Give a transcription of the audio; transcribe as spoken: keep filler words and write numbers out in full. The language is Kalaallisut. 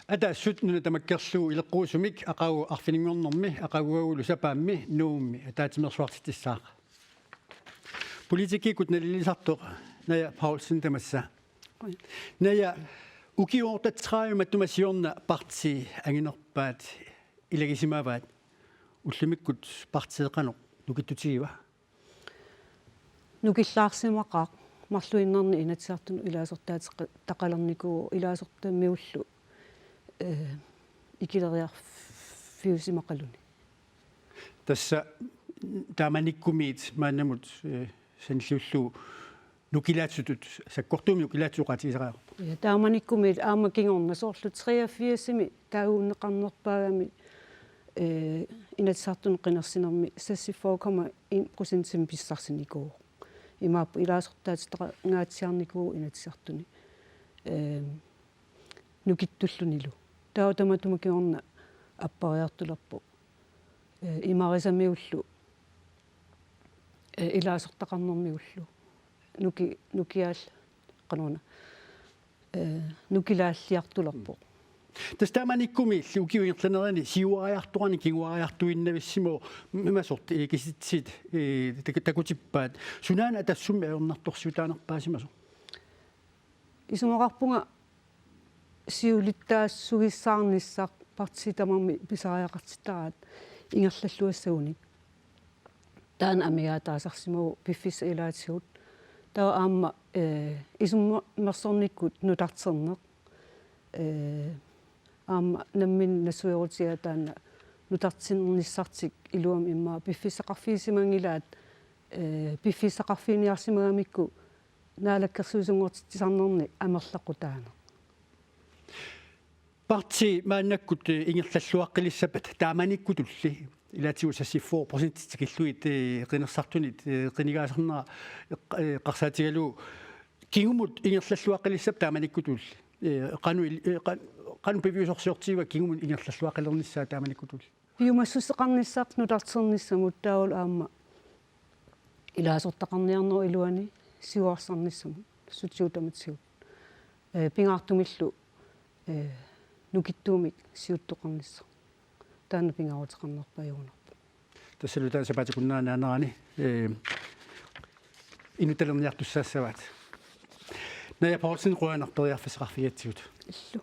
Ataatsut nuna tamakkerlugu ileqquusumik aqagu arfininngornermi, aqaguagulu sapaammi, Nuummi ataatsimeersuartitsissaaq. Politikkikkut nalilisartoq Naja Paulsen tamassa. Naja, ukioq otteogtredive matuma siorna partii anginerpaat ilagisimavaat, ullumikkut partii qanoq nukittutigiva? Nukillaarsimaqaaq, marluinnarni Inatsisartunut ilaasortaateqalernikuuvoq, ilaasortammiullu, eh, ikileriarfiusimaqaluni. Tassa taamanikkumiit maannamut, eh, sanilliullugu nukilaatsutut, sakkortuumik nukilaatsutut oqaatigisariaqarpoq. Ja, taamanikkumiit aamma kingorna soorlu treogfirsimi taaguunneqarnerpaagami, eh, Inatsisartunut qinersinermi seksogfyrre komma en procentimik pissarsinikuuvoq. Imaappoq ilaasortaatitaqangaatsiarnikuuvoq Inatsisartuni, eh, nukittullunilu. Taava tamatuma kingorna appariartulerpoq, eh, imarisamiullu, eh, ilaasortaqarnermigullu. Nuki-, nukiaal-, qanoruna, eh, nukilaalliartulerpoq. Tassa taamanikkumiilli ukiup ingerlanerani siuariartorani kinguariartuinnavissimoq, imasoq, eh, kisitsit, eh, tak-, takutippaat. Sunaana Atassummi ajornartorsiutaanerpaasimasoq? Isumaqarpunga siulittaassugissaarnissaq, partii tamarmik pisariaqartittaraat ingerlalluassagunik. Taanna amigaataasarsimavoq piffissap ilaatigut. Taava aamma, eh, isummersornikkut nutarterneq. Eh, aamma nammineq nassuerutigaat taanna nutarternissartik iluamik immaqa piffissaqarfigisimanngilaat, eh, piffissaqarfiginiarsimagamikku naalakkersuisunngortitsisarnerni amerlaqutaaneq. Partii maannakkut, eh, ingerlalluaqqilissappata taamanikkutulli, ilaatigut seksogfyrre procent tikillugit, eh, qinersisartunit, eh, qinigaasarnera, eh, qa-, eh, eqqarsaatigalugu, kingumut ingerlalluaqqilissappata taamanikkutulli, eh, qanoq il-, eh, qa-, qanoq piviusorsiortigiva kingumut ingerlalluaqqilernissaa taamanikkutulli? Piumassuseqarnissaq nutarternissamut taavalu aamma ilaasortaqarniarnerup iluani siuarsarnissamut, sutsiut tamatigut. Eh, pingaartumillu, eh, nukittuumik siuttoqarnissaq. Taanna pingaaruteqarnerpaajunarpoq. Tassalu taanna sapaatip akunnera naanerani, eh, inuttalerniartussaassavaat. Naja Paulsen, qujanaq periarfissaqarfigigatsigut. Illu.